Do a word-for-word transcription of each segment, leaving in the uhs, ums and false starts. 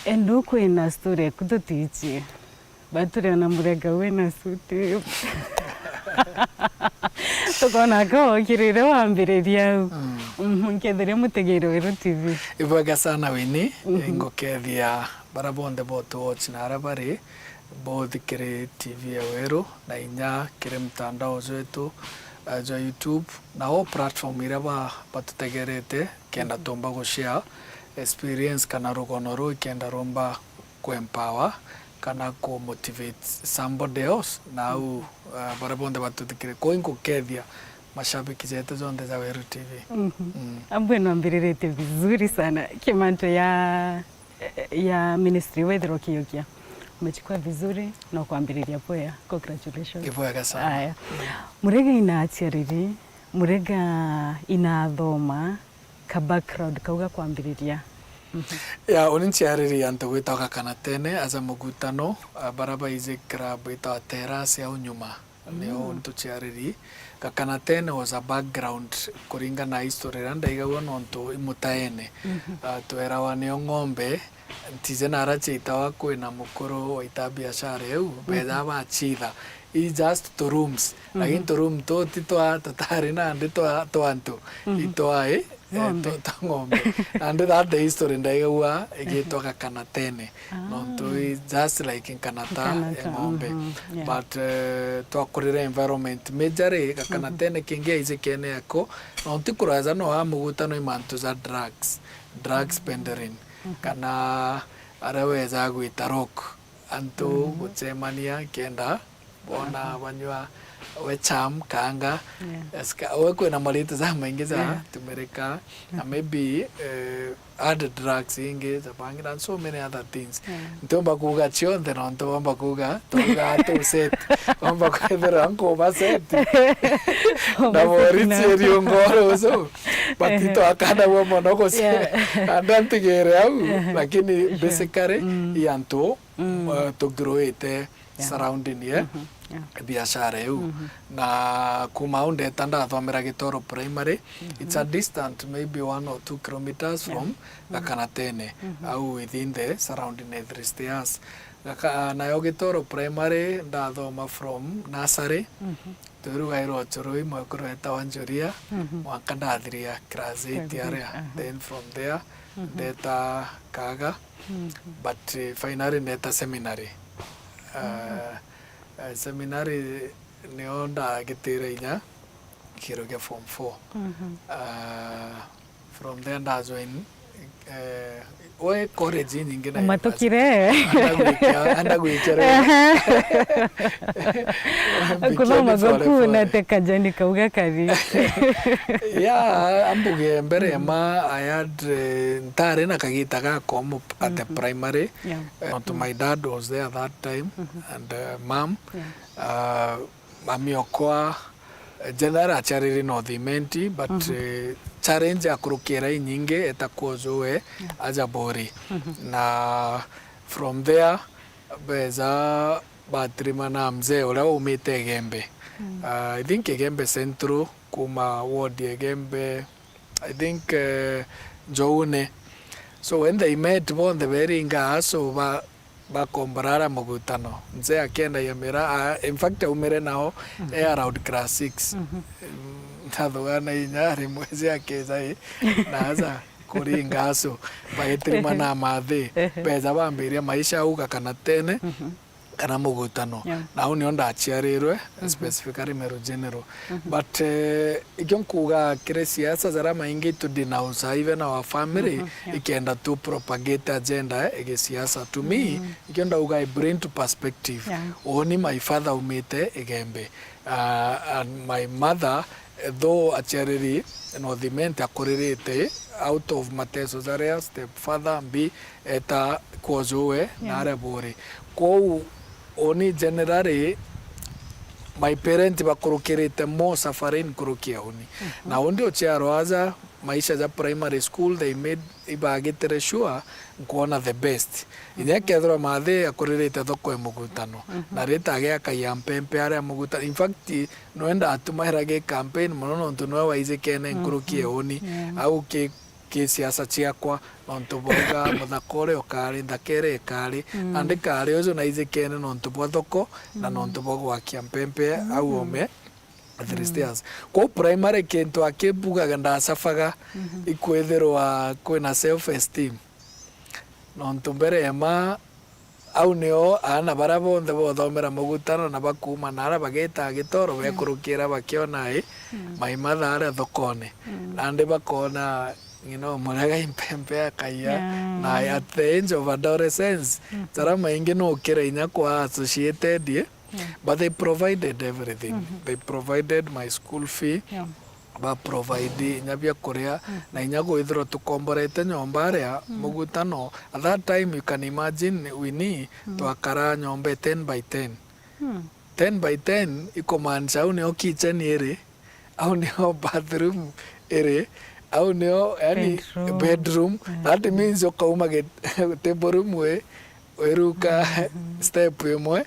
Endu kwina story eku tutiichie. Baturiona murega wina suti. Tukona ka okirire wambiriria au. Mm. Mhm, nkethiria mutegeri Weru T V. Ibwega sana Winnie, mhm, ngukethia bara bonthe botu watch na ara bari bothi kiri T V ya Weru na inya kiri mtandao jwetu, eh, jwa YouTube na all platform iria ba-, batutegerete kenda, mhm, tumba gushare experience kana rugono ruu ikenda rumba ku empower kana ku motivate somebody else. Na au, uh, baria bonthe batuthikire. Kwou inkukethia mashabiki jetu jonthe ja Weru T V. Mhm. Mm. Ambwe nwambiriritie vizuri sana. Kimanto ya, ya ministry wethirwa ukiukia. Umechukua vizuri na ukwambiriria bwega. Congratulations. Ibwega sana. Aya. Murega ina aciariri, murega ina athoma, ka background kau ga kwambiriria. Mhm. Ya, uni nciariri antu gwitagwa Gakanatene aja mugutano, a, bara baiji club itagwa Terrace au nyuma. Nio, mm, uni tuciariri. Gakanatene was a background kuringana na history iria ndaigagua nontu i mutaene. Mhm. A, twerawa nio ng'ombe, ntije nara ciitawa kwina mukuru waita biashara iu, mhm, beja bacitha. I just tu rooms. Mhm. Lakini tu room tu ti twa, tutari nandi twa, twa antu. Mhm. Itwai, eh, ng'ombe. Tu, twa ng'ombe. Nandi that the history ndaigagua igitwa, mhm, Gakanatene. Ah. Nontu i just like nkanata ya, nkanata, ng'ombe. Mhm, yeah. But, eh, twakurire environment majorly, mhm, Gakanatene kingi aiji kene ako. Nontu kuraja no a mugutano i mantu ja drugs, drugs, mhm, peddling. Mhm. Kana aria weja gwita rock, antu, mhm, gucemania kenda bona, aha, banyua we cham, kanga, yeah, eska, we kwina marita ja maingi ja, yeah, tumirika, na, mhm, maybe, eh, hard drugs ingi ja bangi na so many other things. Yeah. Ntiumba kuuga cionthe nontu womba kuuga, tuuga tu set. Womba kwithirwa nkuba set. Na womba set na boriti eriungo ruju. But, ehe, itwakanagua mono guci-, yeah, andu antigire au, ehe, lakini, sure, basically, mm, i antu, mm, uh, tugrowite, yeah, surrounding ye, mhm, yeah, biashara iu. Mhm. Na kuma au ndeta ndathomera Gitoro Primary, mhm, it's a distant maybe one or two kilometers, yeah, from, mhm, Gakanatene, mhm, au within the surrounding three stairs. Gaka-, nayo Gitoro Primary ndathoma from nursery, mhm, twirugairwa Uchurui, mwekuru wetawa Njuria, mhm, mwanka ndathiria class eight. Class eight, aria, aha. Then from there, mhm, ndeta Kaga, mhm, but, eh, finally ndeta seminary. Ah, eh, seminary nio ndagitire inya kiro kia form four. Mhm. Ah, from there ndajoin, eh, we college inyingi na university. Umatukire. Anda gwikia, anda gwikia rero. Ehe. Kuthoma gwaku na te kajani kau gakari. Yeah, ambuge mbere, mhm, ma, I had, eh, ntari na kagita ga komu at the, mhm, primary. Yeah. Eh, to, mhm, my dad was there that time, mhm, and, eh, mom. Yeah. Ah, mami okwa, eh, general aciariri North Imenti, but, mhm, eh, challenge akurukira inyingi eta kwojo we, yeah, aja Buri. Mhm. Na from there, beja batirima na mzee uria umite Igembe. Mm. Ah, I think Igembe Central, kuma ward ya Igembe, I think, eh, Njoune. So when they met, bonthe beringa aso ba, bakombora ara mugutano. Mzee akienda yamira, ah, in fact, aumire nao, mhm, e around class six. Mhm. Mm, ndathugana inya rimwe cia kija i, na aja kuringa aso, bagitirima na mathi, ehe, beja bambiria maisha au Gakanatene. Mhm. Kana mugutano. Yeah. Na au nio ndaciarirwe, mhm, specifically Meru General. Mhm. But, eh, ikio nkuga kiri siasa jaria maingi to denounce even our family, mhm, yeah, ikenda to propagate agenda, eh, gisiasa. To me, mhm, ikio ndauga I bring to perspective. Yeah. Uni my father umite Igembe. Ah, and my mother, though aciariri North Imenti, akuririte out of Mateso jaria, stepfather, mbi, eta kwojo we, yeah, na aria Buri. Kwou uni generally, my parent bakurukirite more suffering nkuruki ya uni. Mhm. Na undi uciarwa aja, maisha ja primary school, they made, ibagitire sure nkwona the best. Inya kethirwa mathi akuririte thoko e mugutano, mhm, na rita agiakagia mpempe aria mugutano. In fact, nwe ndatumaira gi campaign mono nontu nwe waijikene nkuruki ya uni. Mhm. Yeah. Au ki ki siasa ciakwa, nontu bwauga muthaka uria ukari, nthaka iria ikari, na ndikari uju naijikene nontu bwa thoko na nontu bwa gwakia mpempe au ome three stairs. Kwou primary kintu akibugaga ndacabaga ikwithirwa kwina self esteem. Nontu mbere ya ma, au nio aana baria bonthe bothomera Mugutano na bakuuma naara bageeta Gitoro bekurukira bakiona i maimatha aria thokone. Nandi bakona ng'ina umurega impempe akaia. Na at the age of adolescence, jaria maingi nukire inya kwa associated i, but they provided everything. They provided my school fee, ba provide inya bia kuria, na inya gwithirwa tukomborete nyomba aria Mugutano. At that time, you can imagine, Winnie, twakaraa nyomba ten by ten. Ten by ten ikumaanisha au nio kitchen iri, au nio bathroom iri, au nio, yani, bedroom. That means ukauma gi-, table room wi, wiruka step imwe,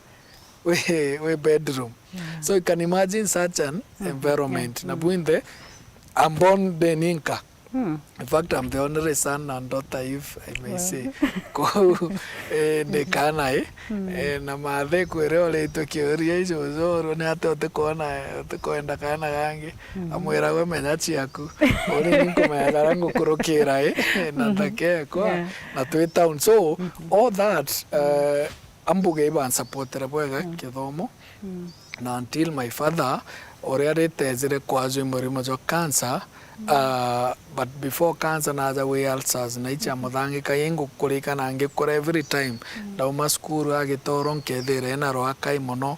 wi, wi bedroom. So you can imagine such an environment. Na bwinthe, I'm born ndi ninka. In fact, I'm the only son and daughter, if I may say. Kou, eh, ndi kaana i. Eh, na mathe kwire uritwe kiuria, icucu, ni atia utikwona, utikwenda kaana gangi? Amwira, we menya ciaku. Uni ni nkumenya karia ngukurukira i, na nthaka ekwa, na twi town. So, all that, eh, ambuge ibansupportire bwega kithomo. Na until my father, uria ritejire kwajwa i murimo jwa cancer, ah, but before cancer naja wi ulcers, na icia muthangika, ingukurikana ngikura every time. Ndauma cukuru a Gitoro, nkethira ina rwakai mono.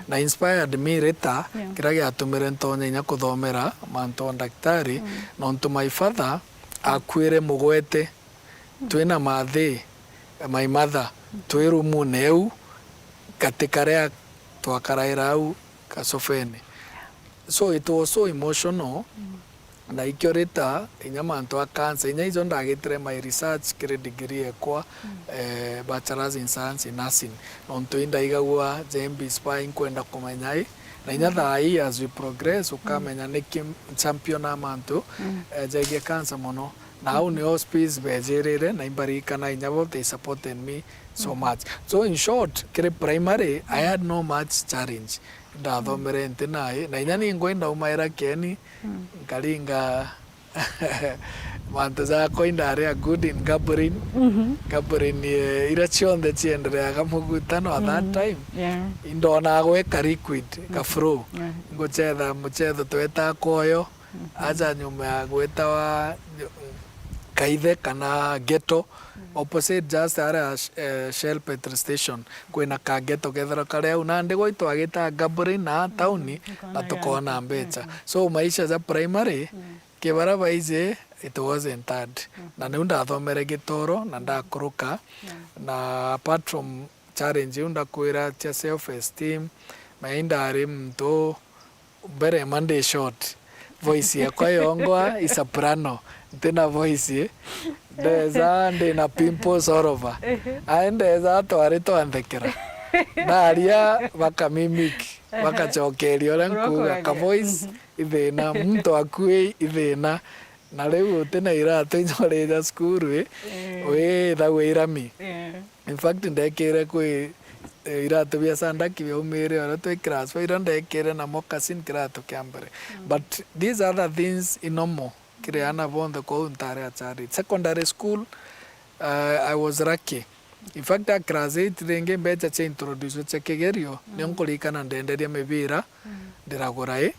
Na inspired me later, kiria giatumire ntonya inya kuthomera mantu ja ndagitari, nontu my father akuire mugwete. Twina mathi, my mother, twi rumune iu, gati karia twakaraira au gacubene. So it was so emotional, na ikio rita inya mantu a cancer, inya ijo ndagitire my research kiri degree ekwa, eh, bachelors in science in nursing. Nontu indaigagua Jembi Spy, nkwenda kumenya i, na inya thaa ii as we progress, ukamenya niki champion a mantu, eh, jegie cancer mono. Na au nio space bejirire, na imbarikana inya bo they supported me so much. So in short, kiri primary, I had no much challenge. Ndathomere nti nai, na inya ningwa indaumaira kieni, nkaringa mantu jakwa, indari a good in gambling. Gambling, eh, iria cionthe ciendereaga Mugutano at that time. Indonaga gweka liquid, ka flow. Nguchetha muchetho twetaga koyo, aja nyuma ya gwetawa Kaithe kana Ghetto, opposite just aria, eh, Shell petrol station, kwina ka Ghetto kethirwa kari au. Nandi gwaitu agita gambling na tauni, na tukona mbeca. So maisha ja primary, ki baria baiji, it wasn't hard. Na niu ndathomere Gitoro na ndakuruka. Na apart from challenge iu ndakwira cia self esteem, menya indari muntu mbere ma ndi short. Voice yakwa yongwa i soprano, ntina voice. Ndeza ndina pimples all over. Ai, ndeza twari twanthekera. Ndaria bakamimic, bakacokeria uria nkuuga, ka voice ithina, muntu akui ithina. Na riu utina iratu inya urija cukuru i, withagwa irami. In fact, ndekire kwi, eh, iratu bia sandaki biaumire oro twi class four, iria ndekire na moccasin kiratu kia mbere. But these other things i normal kiri ana bonthe, kwou ntari a charity. Secondary school, uh, I was lucky. In fact, a class eight ringi mbeca cia introduce cia kigerio, nio nkurikana ndenderia mibira, ndiragura i,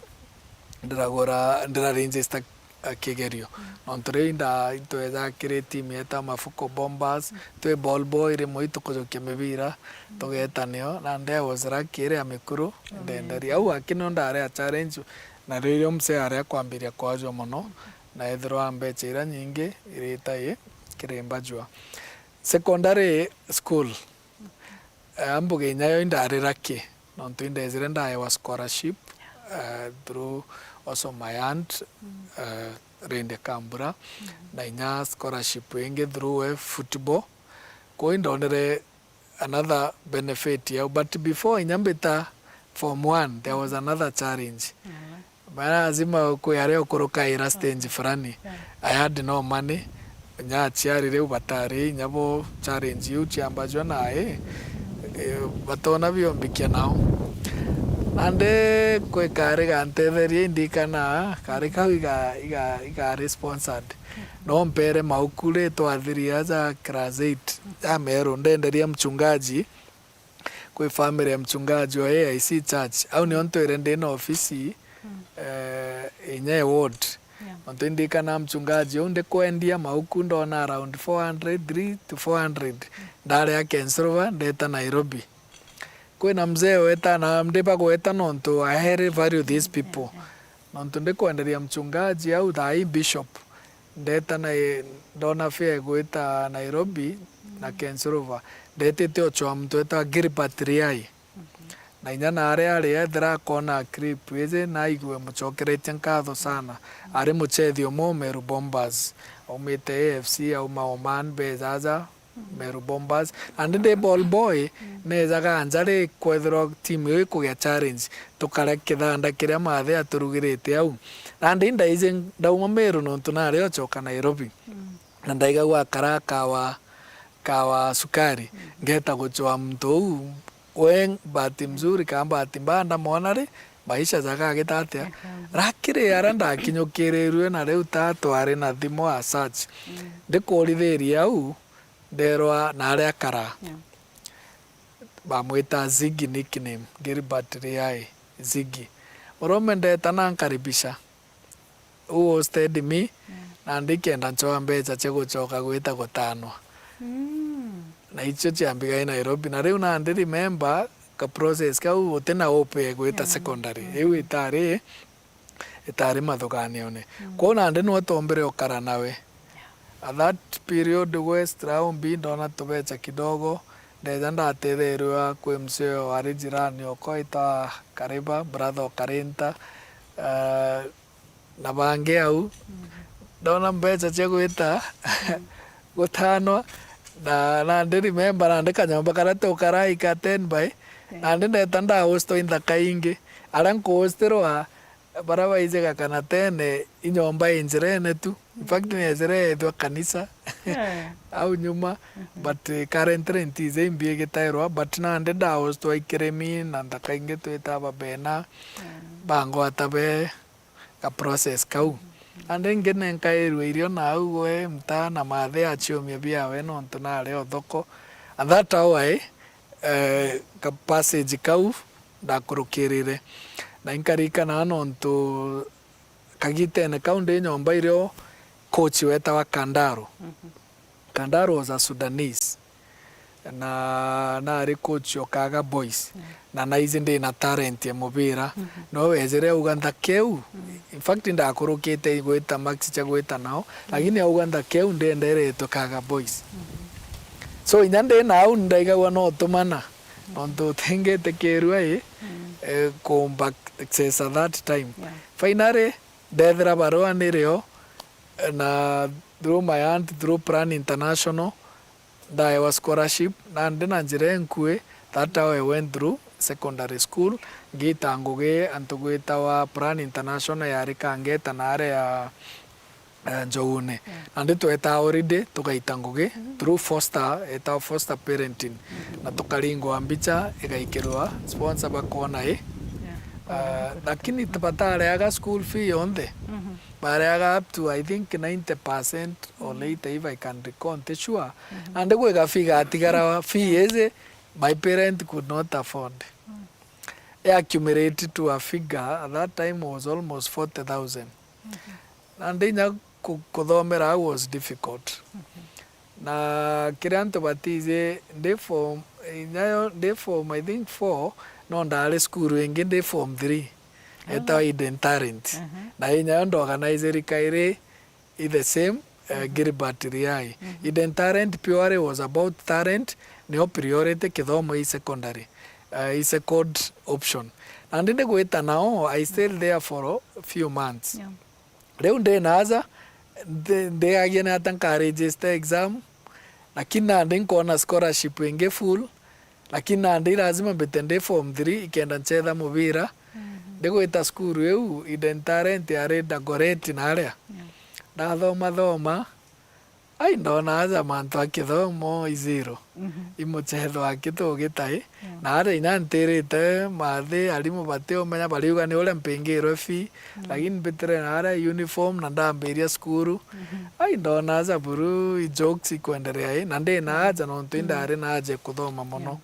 ndiragura, ndira register a kigerio. Nontu riu inda itwetha kiri timu yetagwa Mafuko Bombers, twi ball boy, rimwe itukujukia mibira, tugeta nio, na nde I was lucky, iri ya mikuru, ndenderia. Au aki nio ndari a challenge, na riu irio msee ari akwambiria kwajua mono, na ethirwa mbeca iria nyingi irita i kiri mbajua. Secondary school, eh, ambuge inya yo indari lucky. Nontu indejire ndaewa scholarship, eh, through also my aunt, eh, Rende Kambura, na inya scholarship ingi through, eh, football. Kwou indonere another benefit yau. But before inya mbita form one, there was another challenge. Maana lazima kwi aria ukurukaira stage fulani. I had no money. Inya aciari riu batari inya bo challenge iu ciambajwa nae, eh, batona biombikia nao. Nandi kwi kari gantetherie, indikana kari kau iga, iga, igari sponsored. No mpere mauku ri twathiria ja class eight, ja meru ndenderia mchungaji kwi family ya mchungaji wa A I C church. Au nio ntwire ndi na ofisi, eh, inya e ward. Yeah. Nontu indikana mchungaji uu ndikwendia mauku ndona around four hundred, three to four hundred. Ndari a Kensilva, ndeta Nairobi. Kwina mzee weta, na ndiba gweta nontu I highly value these people. Nontu ndikwenderia mchungaji au thaa ii bishop. Ndeta na, ndona fare igwita Nairobi na Kensilva. Ndetite uchoa muntu wetwa Gilbert Riai. Na inya naria ari ethira akona clip iji, naigue mucokeretie nkatho sana. Ari muchethi umwe Meru Bombers. Aumite A F C, auma Oman, bejaja Meru Bombers. Nandi ndi ball boy, nejaga nja ri kwethirwa timu iyo ikugia challenge. Tukaria kithanda kiria mathe aturugirite au. Nandi ndaiji ndauma Meru nontu nari ochoka Nairobi. Na ndaigagua akara kawa, kawa sukari. Ngeta guchoa muntu uu. We bahati mzuri kana bahati mbaya ndamwona ri, maisha jakagita atia. Lakini aria ndakinyukirirue na riu ta twari na thimu as such. Ndikurithiria au, nderwa naria akara. Yeah. Bamwita Ziggy nickname, Gilbert Riai, Ziggy. Murume ndeta na nkaribisha. Who hosted me, na ndikenda nchoa mbecha cia guchoka gwita gutanwa. Na icio ciambigai Nairobi. Na riu nandi remember ka process kau utina ope gwita secondary. Iu itari, itari mathuganione. Kwou nandi nwe tombire ukara nawe. At that period, West Raumbi, ndona tubecha kidogo, ndeja ndatetheerua kwi mzee wari jirani okwa witwa Kariba, brother o Karinta, eh, na bangi au. Ndona mbecha cia gwita gutanwa, na, na ndi remember nandi kanyomba karia tukarai ka ten by, nandi ndeta ndahostwa inthaka ingi. Aria nkuhostirwa, baria baijega kana tene, inyomba i njirene tu. In fact, ni ejire ethwa kanisa au nyuma, but, eh, currently ntiiji imbi igitairwa, but nandi ndahostwa ikirimi na nthaka ingi twita babena, bangwata be ga process kau. Nandi ingi nenkairwe irio nau gwe mtaa na mathe achiumia biawe nontu nari o thoko. And that how I, eh, ka passage kau ndakurukirire. Na inkarikana nontu kagitene kau ndi nyomba irio coach wetawa Kandaro. Kandaro was a Sudanese. Na nari coach o Kaga Boys. Na naiji ndi na talent ya mubira. No wejire auga nthakeu. In fact, ndakurukite igwita max cia gwita nao. Lakini auga nthakeu ndienderetwe Kaga Boys. So inya ndi nau ndaigagua no tumana. Nontu utingitikirua i, eh, kumba access at that time. Yeah. Finally, ndethira barua nirio, na through my aunt, through Plan International, ndaewa scholarship, na ndi na njira enkui, that how I went through secondary school, ngita ngugi antu gwitawa Plan International yari Kangeta na aria ya eh, Njoguune. Nandi twetaa holiday, tugaita ngugi through foster, etawa foster parenting. Na tukaringwa mbicha, igaikirwa sponsor bakona i. Ah, lakini batareaga school fee yonthe. Bareaga up to, I think, ninety percent or later, if I can recall, nti sure. Nandi gwi ga fee gatigara, fee iji my parent could not afford. It accumulated to a figure, at that time was almost forty thousand. Na ndi inya ku-, kuthomera au was difficult. Na kiria antu batiji, ndi form, inya yo, ndi form, I think, four, no ndari cukuru ingi ndi form three, etawa Eden Talent. Na inya yo ndoorganizeri kairi i the same, eh, Gilbert Riai. Eden Talent purely was about talent, nio priority kithomo i secondary, eh, i second option. Nandi ndi gwita nao, I stayed there for a few months. Yeah. Riu ndi naaja, ndi-, ndigagia ni ata nka register exam, lakini nandi nkona scholarship ingi full, lakini nandi lazima mbite ndi form three ikenda nchetha mubira. Ndigwita cukuru iu, Eden Talent yari Dagoretti naria. Yeah. Ndathoma thoma, Ai, ndona aja mantu a kithomo i zero. Mhm. I muchetho wa kitu ugitai. Yeah. Na aria inya ntirite mathi, arimu batiumenya, bariuga ni uria mpingirwe fee. Mm. Lakini mbitire na aria uniform na ndambiria cukuru. Mhm. Ai, ndona aja buru i jokes ikwenderea i, na ndi na aja nontu indari na aja kuthoma mono. Yeah.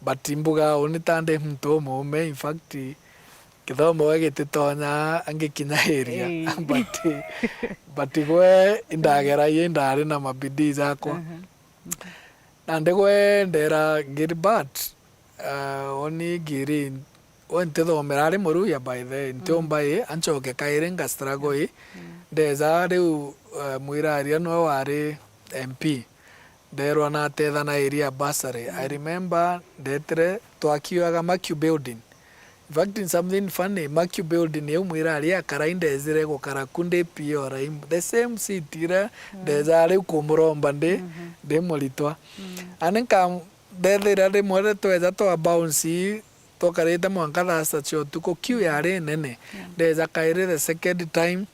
But imbuga uni ta ndi muntu umuume, in fact, kithomo we gititonya ngikinyairia. Ii. But, but gwe indageragia indari na mabidii jakwa. Aha. Nandi gwe ndera Gilbert, ah, oni ngiri, we ntithomera ari Muruya by the way, ntiumba i, ancoke kairi nga struggle i. Mm. Ndeja riu, eh, mwiraria niwe wari M P. Nderwa natethanagiria bursary. I remember ndetire twakiuaga Macu Building. In fact, in something funny, Macu Building iu mwiraria akara indejire gukara ku ndi P O ra im-, the same seat ira ndeja riu kumuromba ndi, ndi muritwa. Ani nka-, ndethira rimwe ri tweja twa bounce, tukarite mwanka thaa sita cia utuku, queue yari nene. Yeah. Ndeja kairi the second time,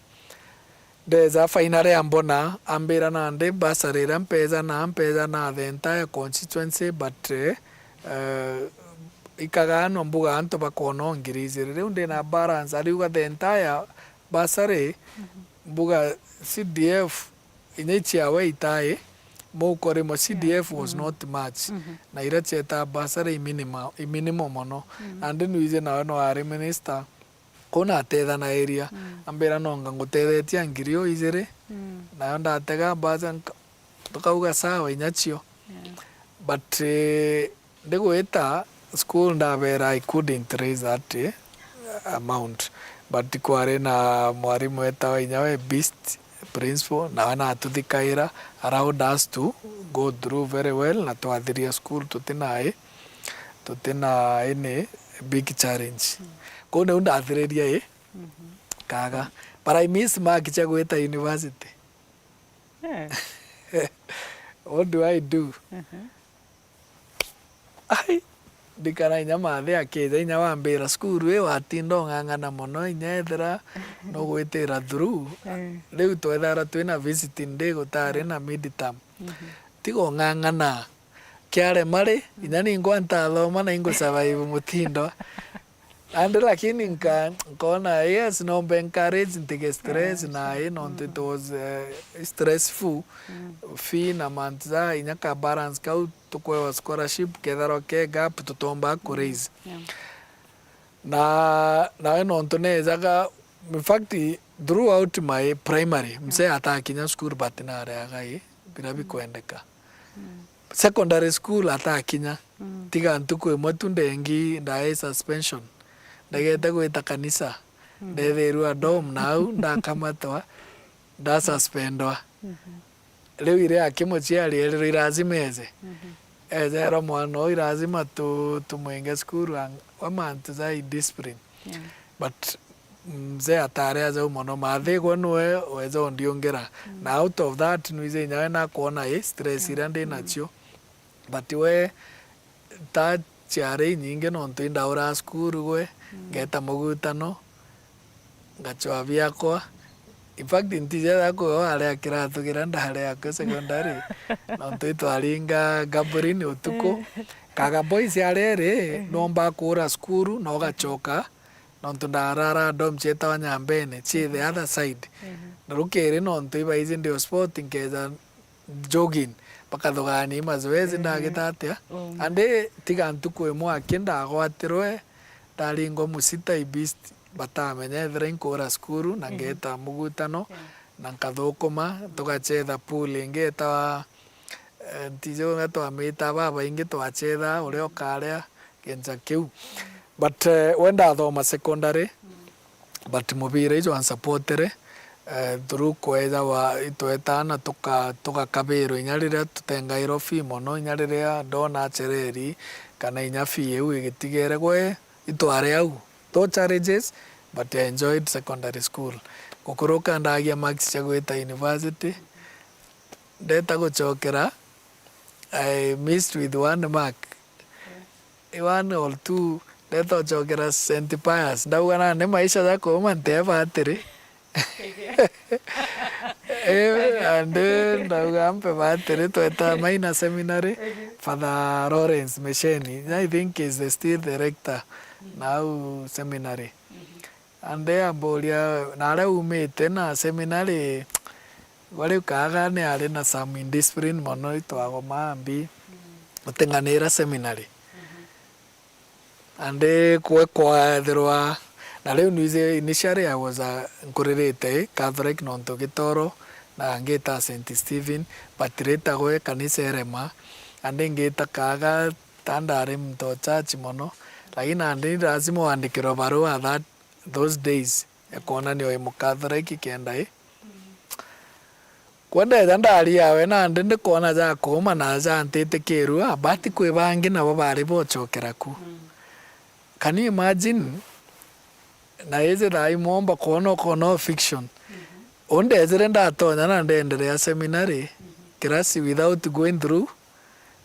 ndeja finally ambona, ambira nandi bursary iria mpeja na, mpeja na the entire constituency, but, eh, eh, ikaganwa mbuga antu bakona o ngiri ijiri. Riu ndina balance, ariuga the entire bursary, mbuga C D F, inya ichiawe itai, muko rimwe C D F was not much. Na iria chieta bursary i minima-, i minimal mono. Nandi nwiji nawe no ari minister, kuu natethanagiria. Ambira, "No nga ngutethetie ngiri o ijiri." Nayo ndatega mbaca nka-, tukauga, "Sawa, inya cio." Yeah. But, eh, ndigwita school ndabera I couldn't raise that, eh, amount. But kwari na mwarimu etawa inya we Beast, principal, nawe natuthikaira, allowed us to go through very well, na twathiria school tutina i, tutina any big challenge. Kuu niu ndathiririe i, kaga. But I miss mark cia gwita university. Eh. What do I do? Ai, ndikana inya mathe akija, inya wambira, "Cukuru ii watinda ung'ang'ana mono, inya ethira nugwitira through." Eh. Riu twethara twina visiting day, gutari na midterm. Tiga ung'ang'ana. Kiarema ri, inya ningwa ntathoma na ingu survive mutindwa. Nandi lakini nka-, nkona, yes, nombe encourage ntige stress na i, nontu it was, eh, stressful. Fee na mantu ja inya ka balance kau tukwewa scholarship, kethirwa ke gap tutomba ku raise. Yeah. Na, nawe nontu nejaga, in fact, throughout my primary, mzee atakinya school but nareaga i, bira bikwendeka. Secondary school atakinya, tiga ntuku imwe tu ndengi, ndae suspension. Ndegete gwita kanisa, ndethirwa dom nau, ndakamatwa, ndasuspendwa. Riu ire akimuciari erirwe irazima eze. Ejerwa mwana uu irazima tu-, tumwinge cukuru ang-, wa mantu ja discipline. Yeah. But mzee atari ajau mono, mathigwa niwe weza undiungira. Na out of that, nwije inya we nakwona i stress iria ndi nacio. But we, ta ciari inyingi nontu indaura cukuru gwe, ngeta mugutano, ngachwa biakwa. In fact, ntijega kwigwa aria kiratu kiria ndari akio secondary, nontu itwaringa gambling utuku. Kaga boys aria iri, nomba kuura cukuru, na ugachoka, nontu ndarara dom cietawa Nyambene, ci the other side. Na rukiri nontu ibaiji ndi o sport, nkeja jogging, bakathugania mazoezi, ndagita atia. Andi tiga ntuku imwe aki ndagwatirwe, ndaringwa musita i Beast, batamenya ethira inkuura cukuru, na ngeta mugutano, na nkathukuma, tugachetha pool ingi etawa, eh, ntiji uria twamita, babaingi twachetha, uria ukaria, genja kiu. But, eh, we ndathoma secondary, but mubira ijo ansupportire, eh, through kweja wa, itwetana tuka-, tugakabirwa inya riria tutengairwa fee mono, inya riria ndona acereri, kana inya fee iu igitigere gwe, itware au. Though challenges, but I enjoyed secondary school. Gukuruka ndagia marks cia gwita university, ndeta guchokera, I missed with one mark. One or two, ndeta guchokera Saint Pius. Ndauga nandi maisha ja kuuma nteeba atiri. Eh, andi ndauga mpe batiri tweta Maina Seminary, Father Lawrence Mesheni, I think is the still the rector nau seminary. Andi amburia naria umite na seminary, gwa riu kaaga ni ari na some indiscipline mono, itwagoma mbi, uting'anira seminary. Andi kwe kwathirwa, na riu nwiji initially I was a, nkuririte Catholic nontu Gitoro na ngita Saint Stephen, but later gwe kanisa irema, andi ngita kaaga ta ndari muntu o church mono, lakini nandi lazima wandikirwe barua that, those days ya kwonania wi Mucatholic kenda i. Kwe ndeja ndaria we nandi ndikwona ja kuuma na ja ntitikirua, but kwi bangi nabo bari bochokera ku. Can you imagine? Na iji thaa imwe omba kwona ukoona o fiction. U ndejire ndatonya na ndeenderea seminary, kirasi without going through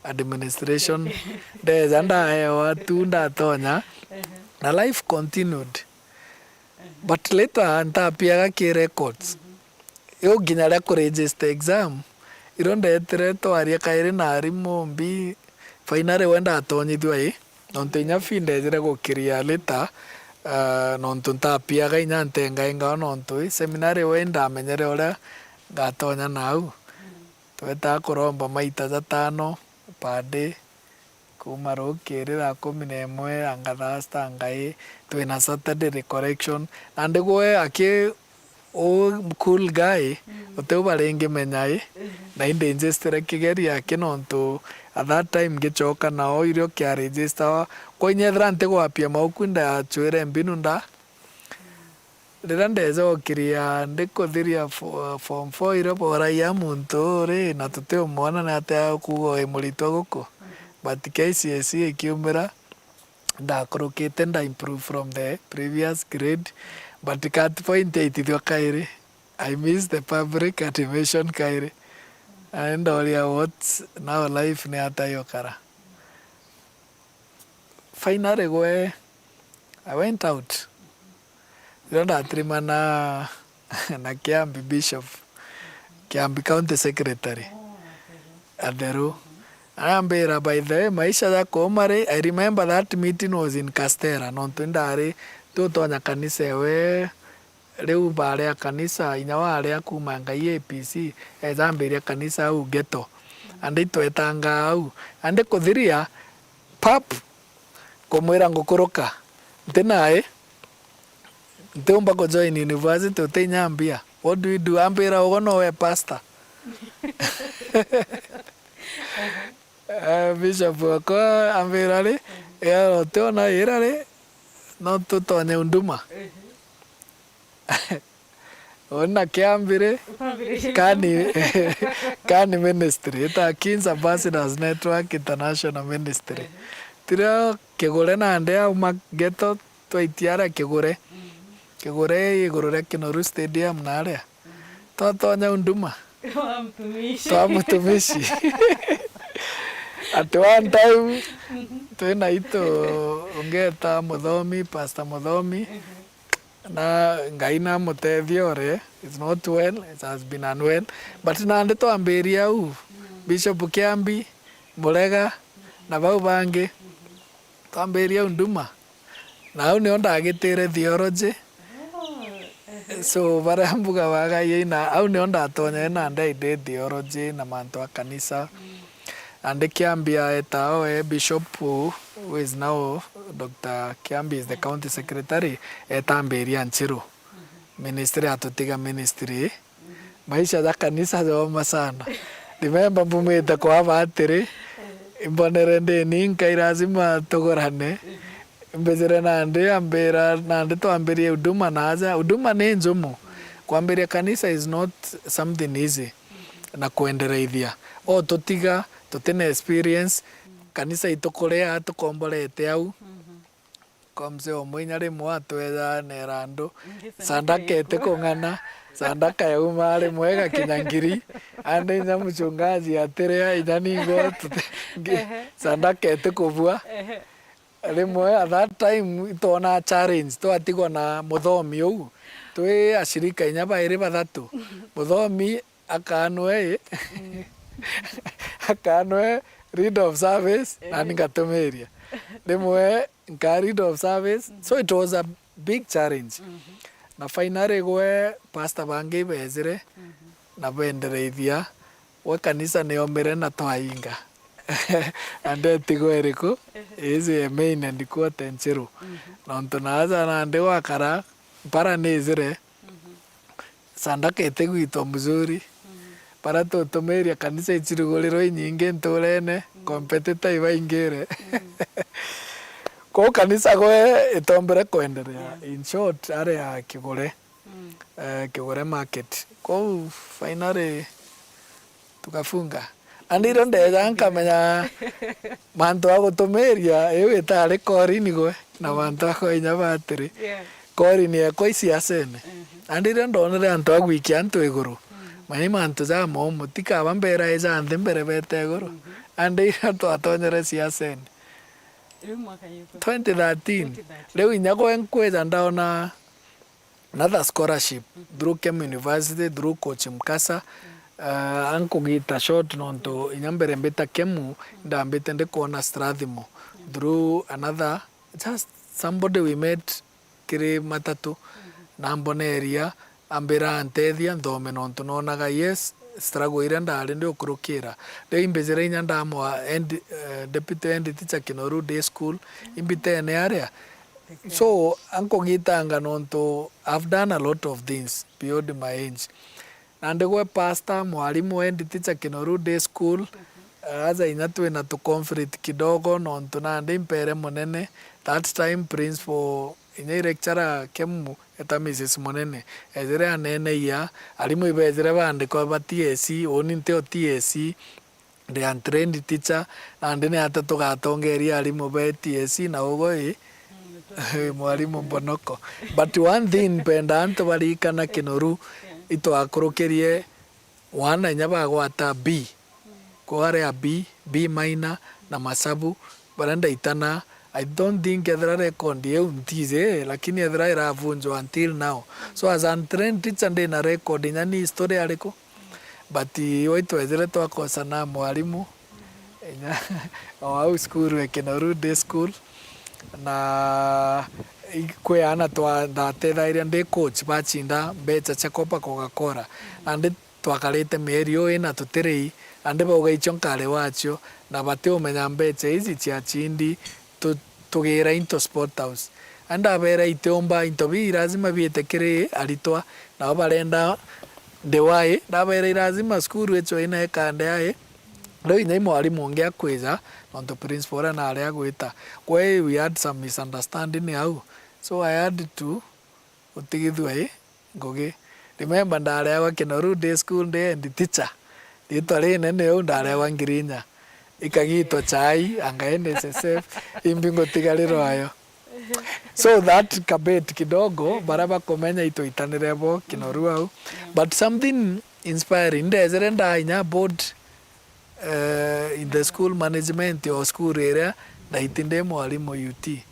administration. Ndeja ndaewa tu ndatonya, na life continued. But later ntapiaga ki records. Iu nginya ria ku register exam, irio ndetire twaria kairi na arimu mbi, finally we ndatonyithua i, nontu inya fee ndejire gukiria later, ah, nontu ntapiaga inya ntengaingao nontu i, seminary we ndamenyere uria ngatonya nau. Twetaa kuromba maita jatano per day, kuuma rukiri thaa kumi na imwe anga thaa sita ngai, twina Saturday recollection. Nandi gwe aki u cool guy, uti u baringimenya i, na indi njistire kigeria aki nontu at that time ngichoka nao irio kia register wa, kwa inya ethira ntigwapia mauku ndachwire mbinu nda. Riria ndeja gukiria ndikuthiria fo-, form four irio boragia muntu uri na tutiumwona ni atia kuuga wi muritwa guku. But K C S E ikiumira, ndakurukite nda improve from the previous grade. But cut point yaitithua kairi. I miss the public admission kairi. Na ndoria what now life ni atia yukara. Finally gwe, I went out. Riria ndatirimana na Kiambi Bishop, Kiambi County Secretary, atheru. Arambira, by the way, maisha ja kuuma ri, I remember that meeting was in Castera, nontu indari, tutonya kanisa ewe, riu baria kanisa, inya waria kuuma Ngai A P C, eja ambiria kanisa au ghetto. Andi itwetanga au. Andi kuthiria, pap, kumwira ngukuruka. Nti nai, ntiumba ku join university, uti inya mbia. What do we do? Ambira, ugo nowe pastor. Eh, Bishop wakwa ambira ri, ya, utiona ira ri, no tutonye huduma. Uni na Kiambi ri, Kani, Kani Ministry, ita Kings Ambassadors Network International Ministry. Tirio Kigure nandi auma ghetto, twaitia aria Kigure. Kigure iguru ria Kinoru Stadium na aria. Twatonya huduma. Wa mtumishi. Twa mutumishi. At one time, twina itu ungeta Muthomi, Pastor Muthomi. Na Ngai namutethie ore, it's not well, it has been unwell. But nandi twambiria au, Bishop Kiambi, Murega, na bau bangi, twambiria huduma. Na au nio ndagitire theology. So, baria mbuga bagaia ina, au nio ndatonyere nandi I did theology na mantu a kanisa. Nandi Kiambi aeta oe Bishop, who is now Doctor Kiambi is the county secretary, etambiria Nchiru. Ministry atutiga ministry. Maisha ja kanisa jooma sana. Remember mbumite kwa batiri, imbonere ndi ninka, i lazima tugurane. Mbijire nandi ambira, nandi twambirie huduma na aja. Huduma ni njumu. Kwambiria kanisa is not something easy. Na kwendereithia. O tutiga, tutina experience, kanisa itukuria, tukomborete au. Kwa mzee umwe inya rimwe atwejanera andu, sandaka iti kung'ana, sandaka yauma rimwe igakinya ngiri, andi inya mchungaji atiria, inya ningo tute-, ngi-, sandaka iti kubua. Rimwe at that time itwona challenge, twatigwa na muthomi uu, twi ashirika inya bairi bathatu. Muthomi akaanwe, akaanwe leader of service, nani ngatumiria. Rimwe nka leader of service. So it was a big challenge. Na finally gwe pastor bangi beejire na bendereithia, gwe kanisa niomire na twainga. Na ndetigwa iriku? Iji ya main and quarter nchiru. Nontu naaja nandi gwakara, mpara niijire, sadaka itigwitwa mzuri. Baria tutumiria kanisa ichirugurirwe inyingi nturene, competitor ibaingire. Kwou kanisa gwe itombere kwenderea. In short, aria Kigure, eh, Kigure market. Kwou finally tukafunga. Andi irio ndeja nkamenya mantu a gutumiria iu itari korini gwe na mantu akwa inya batiri. Korini ekwa isiasene. Andi irio ndonere antu a gwikia antu iguru, mani mantu ja momu, tikaba mbera ija nthi mbere bete iguru. Andi irio twatonyere siasene. Riu mwaka yiko? Twenty thirteen. Twenty thirteen. Riu inya gwe nkwija ndaona another scholarship through Kemu University, through Coach Mkasa. Uh, ankugita short nontu inya mbere mbita Kemu, ndambite ndikwona Strathmore through another, just somebody we met kiri matatu, namboneria, ambira antethia nthome nontu nonaga, yes, struggle iria ndari ndiukurukira. Riu imbijire inya ndamwa head, eh, deputy head teacher Kinoru Day School, imbitene aria. So, ankugitanga nontu I've done a lot of things beyond my age. Nandi gwe pastor, mwarimu, head teacher Kinoru Day School, aja inya twina tu conflict kidogo, nontu nandi mpere munene, that time principal, inya i lecturer Kemu, eta Missus Munene, ejire aneneia, arimu ibejire baandikwa ba T S C, uni ntio T S C, ndi untrained teacher, nandi ni ata tugatongeria arimu ba T S C na ugo i, i mwarimu mbonoko. But one thing mpenda antu barikana Kinoru, itwakurukirie wana inya bagwata B. Kwari a B, B minor na masabu, baria ndaitana, I don't think ethira record iu ntiji, lakini ethira iravunjwa until now. So as an trained teacher, ndina record inya ni history ariku? But iwe itwejire twakosa na mwarimu, inya o au cukuru e Kinoru Day School, na i-, kwi aana twa-, ndatethairia ndi coach, bachinda mbecha cia kopa Coca-Cola. Nandi twakarite mieri uu ina tutirei, nandi bauga icio nkari wacio, na batiumenya mbecha iji ciachindi, tu-, tugira into sport house. Andi ndabera itiumba into bii lazima biite kiri aritwa, nabo barenda ndiwa i, ndabera i lazima cukuru icio ina ikande ai. Riu inya i mwarimu ungi akwija, nontu principal uria nari agwita. Kwi we had some misunderstanding au. So I had to gutigithua i ngugi. Remember, ndareagwa Kinoru Day School ndi head teacher. Ritwa rinene uu ndareagwa ngirinya. Ikagitwa chai, anga N S S F, imbi ngutigarirwa ayo. So that kabet kidogo, baria bakumenya itwitanire bo Kinoru au. But something inspiring, ndejere ndainya board, eh, in the school management o school iria ndaiti ndi mwarimu U T.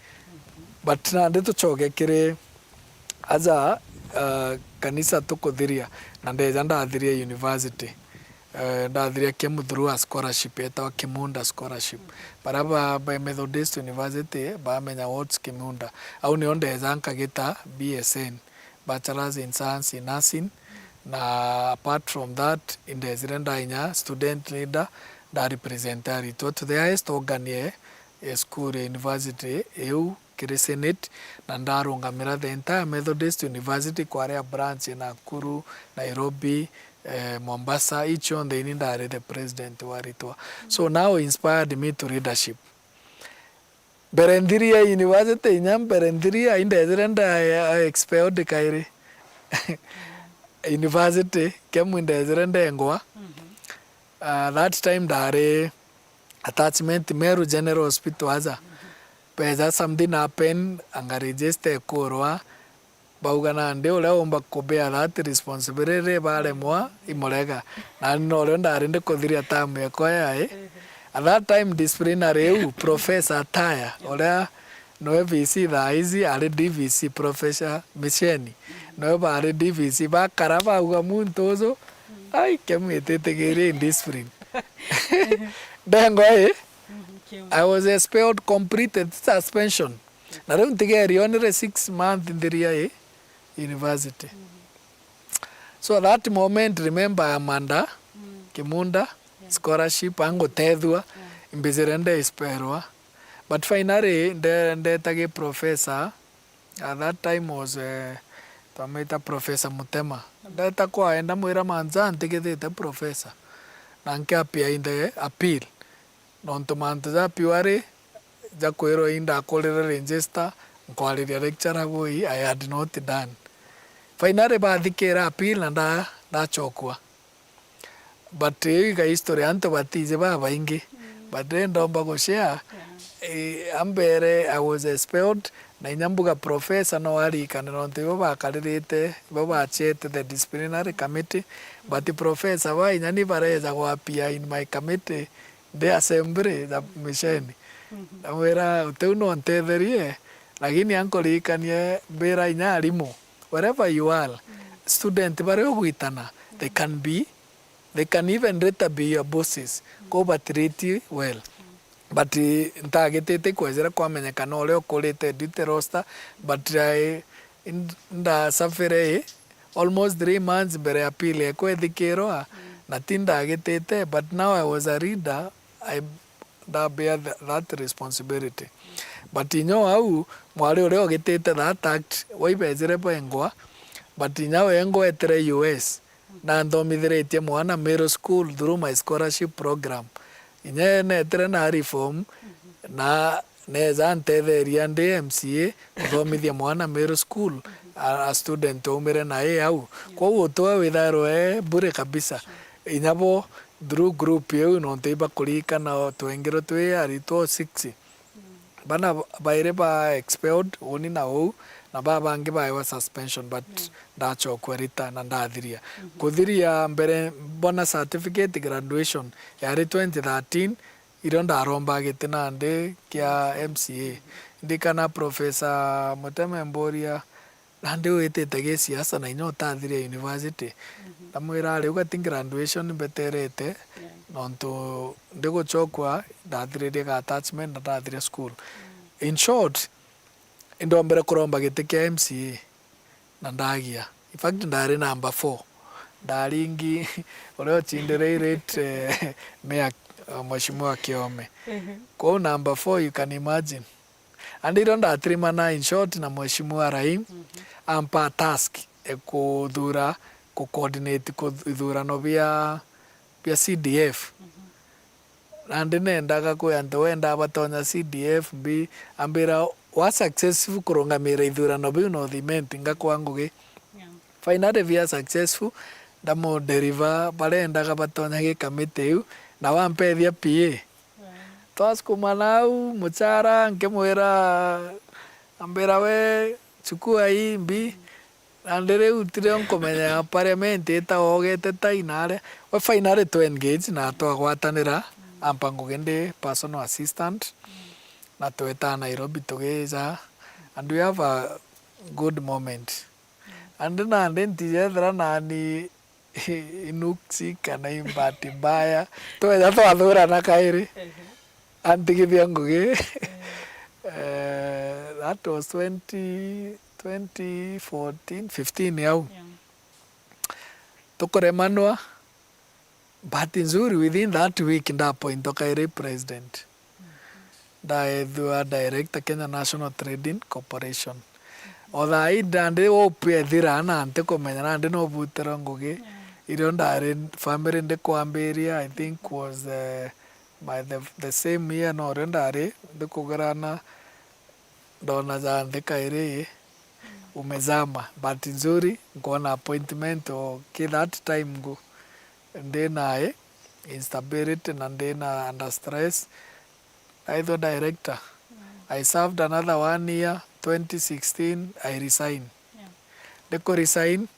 But nandi tucoke kiri aja, eh, kanisa tukuthiria, na ndeja ndathiria university. Eh, ndathiria Kemu through a scholarship yetagwa Kimunda Scholarship. Baria ba, ba Methodist University bamenya what's Kimunda. Au nio ndeja nkagita B S N, Bachelors in Science in Nursing, na apart from that, indejire ndainya student leader, nda represent aritwa to the highest organ ye, ye school ya university iu kiri Senate, na ndarungamira the entire Methodist University, kwaria branch Nakuru, Nairobi, eh, Mombasa, iu cionthe ini ndari the president wa aritwa. So now inspired me to leadership. Mbere nthiria university, inya mbere nthiria, indejire nda expelled kairi university, Kemu indejire ndengwa. Ah, that time ndari attachment Meru General Hospital aja. Beja something happen, anga register ikurwa, bauga nandi uria umba ku bear that responsibility baremwa, imurega. Nani norio ndari ndikuthiria term yakwa yai. At that time disciplinary iu, Professor Ataya, uria Noe V C thaa ici ari D V C, Professor Micheni. Noe bari D V C, bakara bauga muntu uju, ai, Kemu ititigirie indiscipline. Ndengo i, I was expelled, completed suspension. Na riu ntigerionire six month nthiria i university. So that moment, remember, I'm under Kimunda scholarship, angutethua, imbijire ndeisperwa. But finally, nde-, ndeta gi professor, at that time was, eh, twamwita Professor Mutema. Ndeta kwae, ndamwira, "Manza, ntigithite professor." Na nkiapia in the appeal. Nontu mantu ja purely ja kwirwa indakurire register, nkwariria lecturer bui, I had not done. Finally, bathikira appeal na nda-, ndachokua. But iu iga history antu batiji babaingi. But ri ndomba gushare, eh, ambere I was expelled, na inya mbuga professor no arikane, nontu ibo bakaririte, ibo bachete the disciplinary committee, but professor ba inya ni bareja gwapia in my committee, ndi assembly ya Micheni. Ndamwira, "Utiu no ntetherie, lakini ankuririkanie mbira inya arimu, wherever you are, student baria ugwitana, they can be, they can even later be your bosses, kou batreat well." But, eh, ntagitite kwejera kwamenyekana uria ukurite duty roster, but I, Ind-, ndasafire i almost three months mbere ya appeal ekwa ithikirwa, na ti ndagitite, but now I was a leader, I, nda bear th-, that responsibility. But inya au, mwari uria ugitite that act, waibejire bengwa, but inya wengwa etire U S, na nthomithiritie mwana middle school through my scholarship program. Inya netire na reform, na neja ntetheria ndi M C A kuthomithia mwana middle school, a, a student aumire na A au. Kwou utwe withairwe bure kabisa. Inya bo through group iu, nontu ibakuririkana twengirwe twi aritwa six. Bana bairi ba expelled, uni na uu, na babangi baewa suspension, but ndachokua rita na ndathiria. Kuthiria mbere mbona certificate graduation yari twenty thirteen, irio ndaromba giti nandi kia M C A. Ndikana Professor Muteme mburia, "Nandi witite gisiasa na inya utathiria university?" Ndamwira, "Riu gati graduation mbeterete, nontu ndiguchokua ndathiririe ga attachment na ndathiria school." In short, indombere kuromba giti kia M C A na ndagia. In fact, ndari number four. Ndaringi uria uchindire i late, eh, Mayor, eh, Mheshimiwa Kiome. Kwou number four, you can imagine. And irio ndatirimana, in short, na Mheshimiwa Rahim, ampa task e kuthura, ku coordinate ku ithurano bia, bia C D F. Nandi nendaga kwi antu wendaa batonya C D F, mbi, ambira, "Wa successful kurungamira ithurano biu North Imenti, ngakwa ngugi." Finally, bia successful, ndamu deliver barendaga batonya gi kamiti iu, na wampethia P A. Twasukuma nau, muchara, nkimwira, ambira, "We, chukua hii mbi." Nandi riu tirio nkumenya parliament itagogete tai naria. We finally twa engage na twagwatanira, ampa ngugi ndi personal assistant, na twetaa Nairobi tugija, and we have a good moment. Andi nandi ntijethira nani inuksi kana i bahati mbaya, tweja twathurana kairi, antigithia ngugi. Eh, that was twenty, twenty fourteen, fifteen au. Tukuremanwa, bahati nzuri, within that week, ndaappointwa kairi president. Ndaethua director Kenya National Trading Corporation. O thaa ii nandi hope ethira na ntikumenya nandi no butirwe ngugi. Irio ndari family ndikwambiria, I think was, eh, my, the, the same year norio ndari ndikugurana, ndona ja nthi kairi umezama. Bahati nzuri, nkwona appointment o ki that time ngu ndi nae, instability na ndi na under stress. Ndaithwa director. I served another one year, twenty sixteen, I resign. Ndiku resign,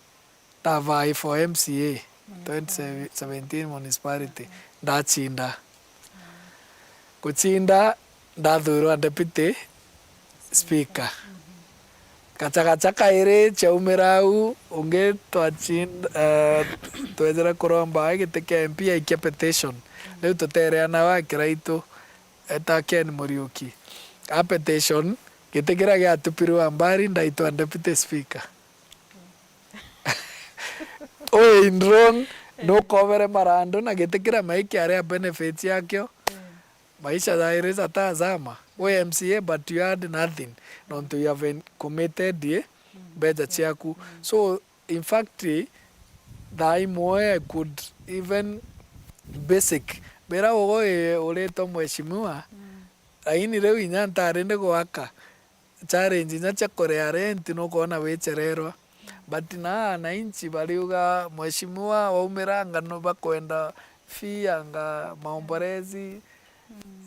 ndavai for M C A, twenty seventeen municipality, ndachinda. Kuchinda, ndathurwa deputy Speaker. Gachagacha kairi ciaumira au, ungi twachinda, eh, twejire kuromba giti kia M P aikia petition. Riu tutereana wa kiraitu, eta Ken Muriuki. A petition, giti kiria giatupirwe Ambari, ndaitwa Deputy Speaker. Ui in wrong, nukobere marandu na giti kiria mai kiari a benefits yakio. Maisha jairi jatazama. Wi M C A but you had nothing. Nontu you haven't committed ye mbeca ciaku. So, in fact, thaa imwe I could even basic. Bira ugo i uritwe mheshimiwa, lakini riu inya ntari ndi gwaka. Challenge inya cia kuria rent nukwona wichererwa. But na ananchi bariuga, mheshimiwa, waumira anga no bakwenda fee anga maombolezi.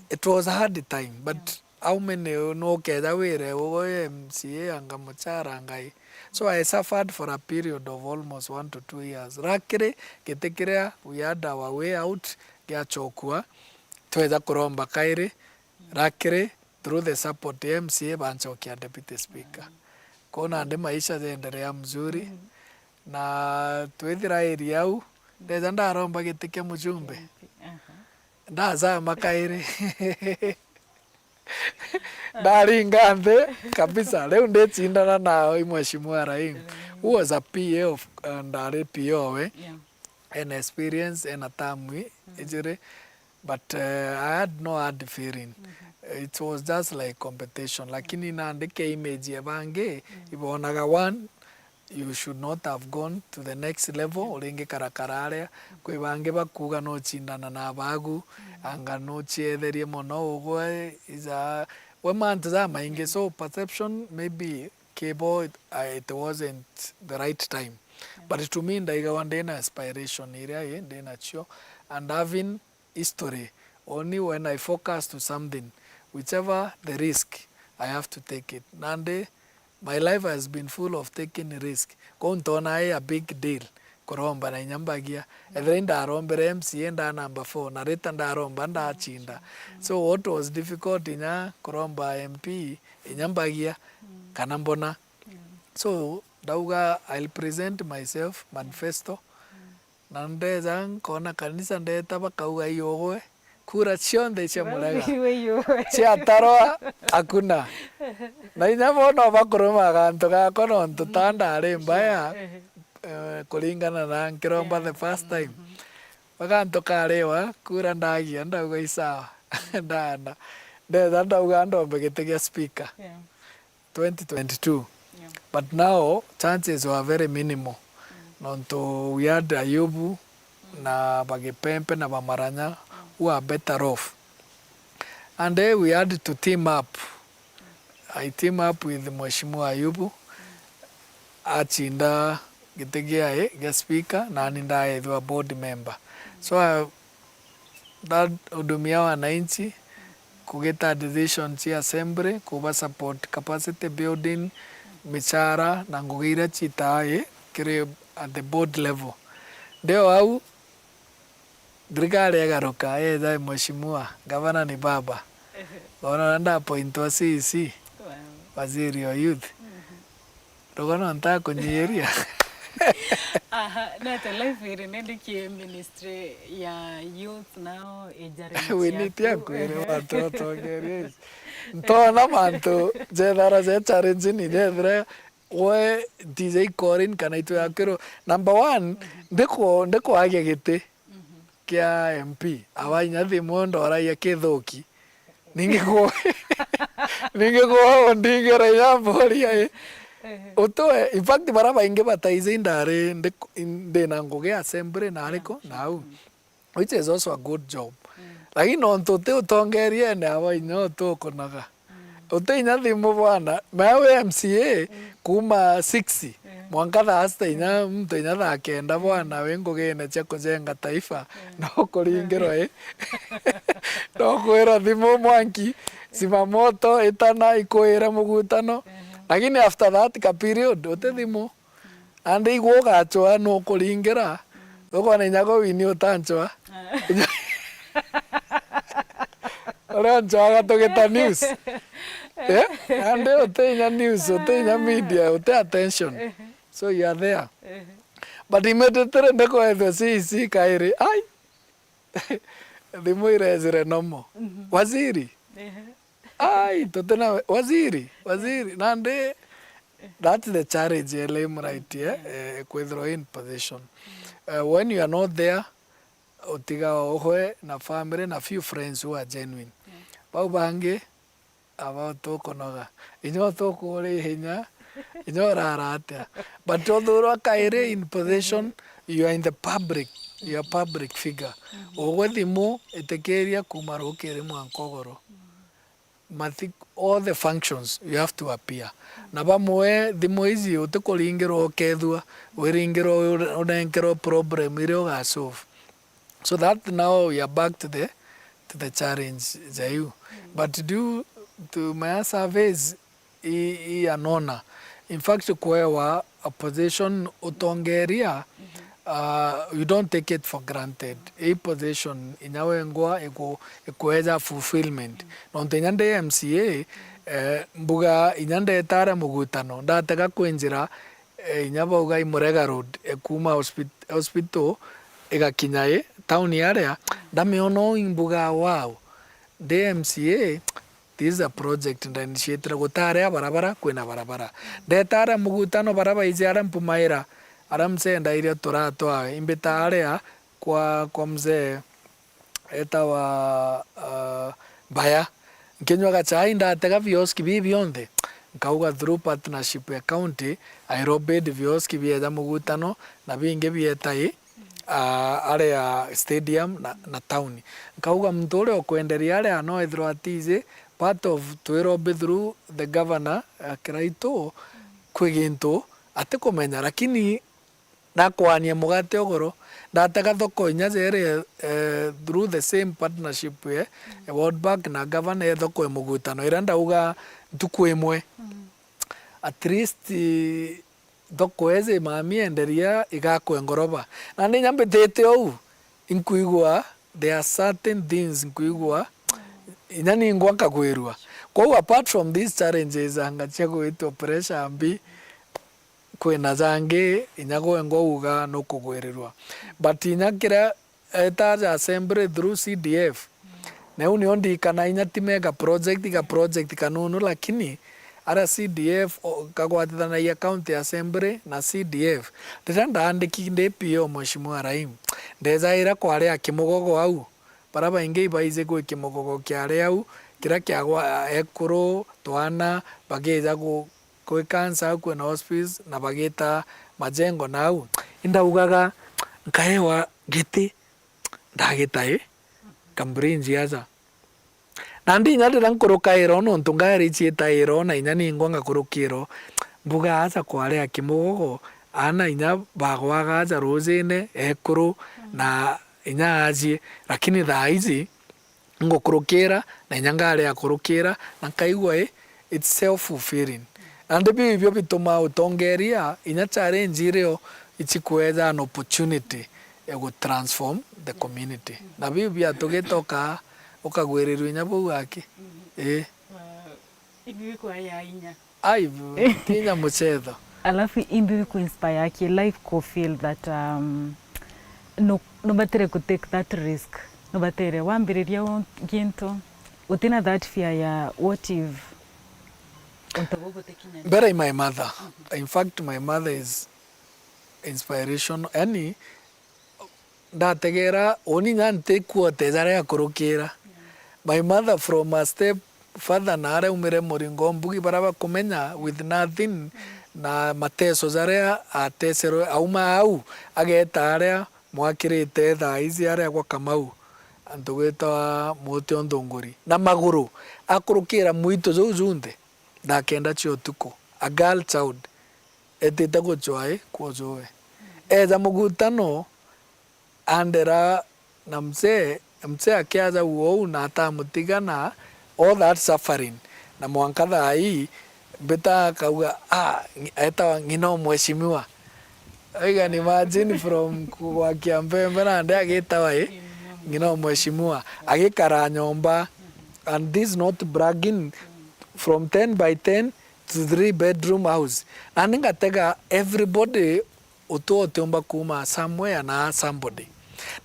It was a hard time, but how many nukeja wire ugo M C A anga muchara ngai? So I suffered for a period of almost one to two years. Luckily, giti kiria we had our way out giachokua, tweja kuromba kairi. Luckily, through the support ya M C A, banchokia Deputy Speaker. Kwou nandi maisha jaendelea mzuri. Na twithira area au, ndeja ndaromba giti kia mujumbe. Aha. Ndazama kairi. Ndaringa nthi kabisa. Riu ndicindana nao i Mheshimiwa Rahim. Who was a P A of, uh, ndari P A owe. Yeah. Ena experience, ena term i-, ijiri. But, uh, I had no hard feeling. It was just like competition. Lakini nandi ke image ya bangi, ibonaga one, you should not have gone to the next level, uringi karakara aria. Kwi bangi bakuga no cindana na bagu, anga no cietherie mono ugwe, iza, we mantu ja maingi. So perception maybe kibo, it, uh, it wasn't the right time. But to me, ndaigawa ndina aspiration iria i, ndinacio, and having history. Only when I focus to something, whichever the risk, I have to take it. Nandi, my life has been full of taking risk. Kwou ntona i a big deal kuromba na inya mbagia. Ethira indarombere M C A nda number four, na rita ndaromba ndacinda. So what was difficult inya kuromba M P, inya mbagia, kana mbona. So, ndauga, I'll present myself, manifesto, na ndeja nkona kanisa ndeta bakauga, "Iyugwe, kura cionthe cia Murega." Iyugwe. Ciatarwa, hakuna. Na inya bo no bakurumaga antu gakwa nontu ta ndari mbaya, eh, kuringana na nkiromba the first time. Bagantu kariwa, kura ndagia, ndauga, "Isawa." Ndana. Ndeja ndauga ndombe giti gia speaker. Yeah. twenty twenty-two. Yeah. But now, chances were very minimal. Nontu we had Ayubu na Bagipempe na Bamaranya who are better off. And then we had to team up. I team up with Mheshimiwa Ayubu, achinda giti giae gia speaker, nani ndaethwa board member. So, I, ndahudumia wananchi, kugita decision cia assembly, kuba support capacity building, michara na ngugi iria citaa i kiri at the board level. Ndi o au, thirikari igaruka, yeja, "Mheshimiwa, gavana ni baba." Bono na ndapointwa C C, waziri o youth. Rugo no ntakunyiiria. Aha, nete life iri nindi ki ministry ya youth nao ijarimwe. Winiti akwire mantu otongeria ici. Ntona mantu jethara je challenge ni jethira we D J Corin kana itu ya kiro. Number one, ndiko, ndikwagia giti kia M P. Awa inya thimu ndoragia kithuki. Ningi ku-, ningi kuwa undingire inya mboria i. Utwe, in fact, bara baingi bataize indari ndi, ndina ngugi assembly na ariku, na au. Which is also a good job. Lakini nontu uti utongeriene, awa inya utukunaga. Uti inya thimu bwana, maya wi M C A kuma six, mwanka thaa sita inya, muntu inya thaa kenda bwana, wi ngugine cia kujenga taifa, no kuringirwa i. No kwirwa thimu mwanki, zimamoto, itana, ikuire mugutano. Lakini after that ka period, uti thimu. Andi igwe ugachwa nukuringira, ukona inya gwe wini utanchwa. Uria nchwaga tugita news. Eh? Nandi uti inya news, uti inya media, uti attention. So you are there. But immediately ndekwethwa C E C kairi. Ai! Thimu irejire nomo. Waziri? Ai, tutina we-, waziri, waziri. Nandi, that's the challenge ya elimu, right, eh? Eh, kwithirwa in position. Eh, when you are not there, utiga uhwe na family na few friends who are genuine. Bau bangi, aba tukunoga. Inya utukuri hinya, inya urara atia. But uthurwa kairi in position, you are in the public, you are public figure. Ugwe thimu, itikiria kuma rukiri mwanka ugoro. Mathi-, all the functions, you have to appear. Na bamwe thimu iji utikuringirwa ukethua, wiringirwa ure-, unenkerwa problem iria ugasolve. So that now we are back to the, to the challenge ja iu. But due to my surveys, i, i anona. In fact, kwewa a position utongeria, uh, you don't take it for granted. I position inya wengwa iku-, ikweja fulfillment. Nontu inya ndi M C A, eh, mbuga inya ndetare mugutano, ndatega kwinjira, eh, inya bauga i Murega Road, eh, kuma hospit-, hospital igakinya i town aria, ndamiona uu imbuga, wow, ndi M C A, this is a project nda initiate-re. Gutari a barabara, kwina barabara. Ndetare mugutano bara baiji aria mpumaira, aria mzee ndairia turatwawe, imbita aria kwa, kwa mzee etawa, uh, Mbaya. Nkinyua gachai, ndatega vioski bii bionthe. Nkauga through partnership ya county, I lobbied vioski bieja mugutano, na bingi bieta i, ah, aria stadium na, na town. Nkauga muntu uria ukwenderia aria no ethirwa atiji part of twi lobby through the governor, ah, Kiraitu, kwi gintu atikumenya, lakini nakwaania mugate ugoro, ndatega thoko inya jere, eh, through the same partnership, eh, World Bank na governor, e thoko e mugutano, iria ndauga ntuku imwe. At least, eh, thoko eje mami enderia igakwe ngoroba. Nandi inya mbitite uu, inkwigua, there are certain things nkwigua, inya ningwa nkagwirua. Kwou apart from these challenges anga cia gwitwa pressure mbi, kwina jangi inya gwengwa uga nukugwirirwa. But inya kiria eta ja assembly through C D F, na iu nio ndikana inya ti mega project, ga project kanunu, lakini aria C D F o-, kagwatithanagia county assembly na C D F. Riria ndaandiki ndi P O Mheshimiwa Rahim, ndejaira kwaria Kimugogo au, bara baingi ibaiji gwi Kimugogo kiari au, kiria kiagwa ekuru, twana, bagija gu-, kwi cancer au kwina hospice, na bagita majengo nau. Indaugaga, nkaewa giti, ndagita i, nkambrinji aja. Nandi inya riria nkurukaira o, nontu ngari ciitaira o, na inya ningwa ngakurukira o, mbuga aja kwaria Kimugogo, aana inya bagwaga aja rujine, ekuru, na inya ajie. Lakini thaa iji, ngukurukira, na inya ngari akurukira, na nkaigua i, it's self-fulfilling. Nandi biu ibio bitumaa utongeria, inya challenge irio ichikweja an opportunity ya gu transform the community. Na biu bia tugitoka ukagwirirua inya bau aki. Ii. Imbi bikwaya inya. Ai, bu-, ti inya muchetho. Alafu imbi biku inspire ki life ku feel that, um, nu-, nubatire ku take that risk. Nubatire wambiriria u-, gintu, utina that fear ya what if untu buu butikinyani. Mbere my mother. In fact, my mother is inspiration. Yani, ndategera, uni nya ntikwota jaria akurukira. My mother from a step father na aria aumire muringo mbugi, baria bakumenya with nothing, na mateso jaria ateserwe, auma au, ageta aria mwakirite thaa iji aria gwa Kamau, antu gwitawa Muti o Nthunguri. Na maguru, akurukira mwitu juu junthe, thaa kenda cia utuku. A girl child, etite gucwa i, kwojowe. Eja mugutano, andera na mzee, mzee akiaja uou na atamutiga na all that suffering. Na mwanka thaa ii, mbita akauga, "Ah, ngi-, etawa ng'ina o mheshimiwa." You can imagine from kugwakia mbembe nandi agitawa i, ng'ina o mheshimiwa. Agikara nyomba, and this is not bragging, from ten by ten to three bedroom house. Nandi ngatega everybody utu utiumba kuuma somewhere na somebody.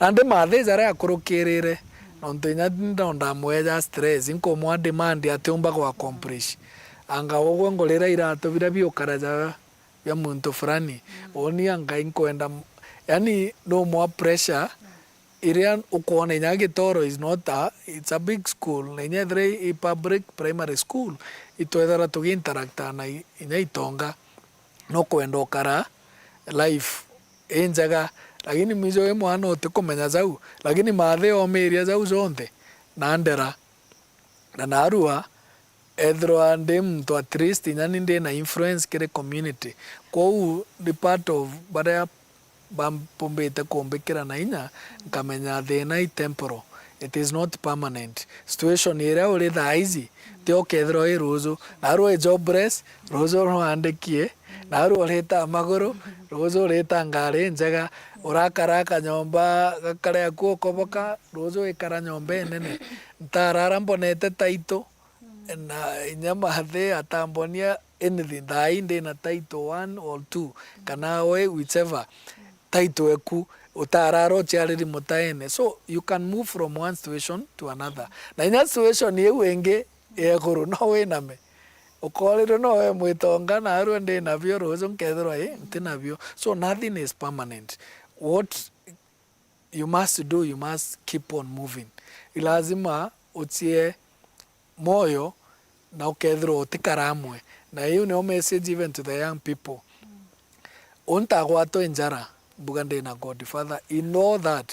Nandi mathe jaria akurukirire, nontu inya ndonda mweja stress, nkumwa demand atiumba ku accomplish. Anga ugwe ngurira iratu biria biukara ja bia muntu fulani, uuni anga inkwenda m-, yani, no more pressure iria ukwona inya Gitoro is not a, it's a big school, na inya ethira i public primary school, itwethira tugi interacta na i-, inya itonga, no kwenda ukara life injega, lakini mwijo wi mwana utikumenya jau, lakini mathe omiria jau jonthe, na ndera, na narua, ethirwa ndi muntu at least inya ni ndi na influence kiri community. Kwou ndi part of baria bampumbite kumbikira na inya, nkamenya thina i temporal, it is not permanent. Situation iria uri thaa iji, ti ukethirwa wi ruju. Narua wi jobless, ruju nwandikie, narua urita maguru, ruju urita ngari njega, urakara kanyomba gakari aku ukoboka, ruju wikara nyomba inene. Ntarara mbonete title, na inya mathe atambonia anything, thaa ii ndina title one or two, kana we whichever title eku, utarara uciariri mutaene. So you can move from one situation to another. Na inya situation iu ingi ya iguru, no winame. Ukorirwe no we mwitonga, narua ndi nabio, ruju nkethirwa i nti nabio. So nothing is permanent. What you must do, you must keep on moving. Ni lazima ucie moyo na ukethirwa utikara amwe. Na iu nio message even to the young people. Untagwatwe njara, mbuga ndina God Father in all that.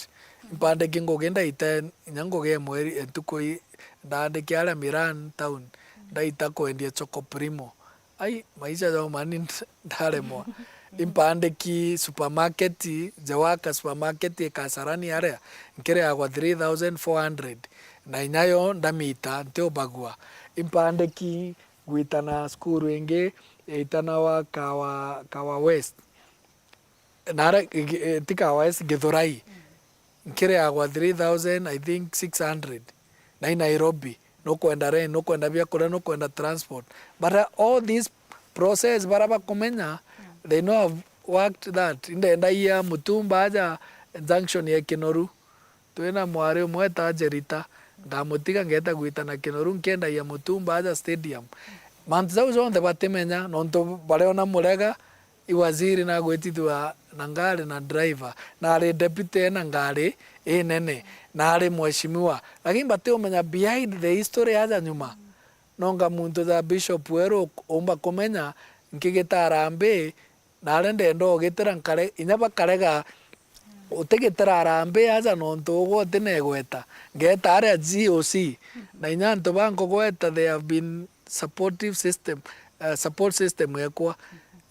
Mpandiki ngugi ndaita, inya ngugi ya mweri, ntuku i-, ndaandiki aria Milan town, ndaita kwendia Choco Primo. Ai, maisha ja umani ndaremwa. Impandiki supermarket, Jawaka supermarket i Kasarani aria, nkiriagwa three thousand four hundred, na inya yo ndamita, ntiubagua. Impandiki gwitana cukuru ingi, itanawa Kawa, Kawa West. Nara, ti Kawa West, Githurai. Nkiriagwa three thousand, I think, six hundred. Na i Nairobi, nukwenda rent, nukwenda biakuria, nukwenda transport. But, uh, all this process, bara bakumenya, they know I've worked that. Indendagia mutumba aja junction ya Kinoru. Twina mwari umwe eta Jerita, ngamutiga ngeta gwitana Kinoru, nkiendagia mutumba aja stadium. Mantu jau jonthe batimenya, nontu bariona Murega, i waziri na agwitithua na ngari na driver, na ari deputy ena ngari inene, na ari mheshimiwa. Lakini batiumenya behind the history aja nyuma. Nonga muntu ja Bishop Weru umba kumenya, nkigita Harambee, na aria ndenda ugitira nkare, inya bakarega utigitira Harambee aja nontu ugwe utina igweta. Ngeta aria G O C, na inya antu bankugweta, they have been supportive system, eh, support system ekwa.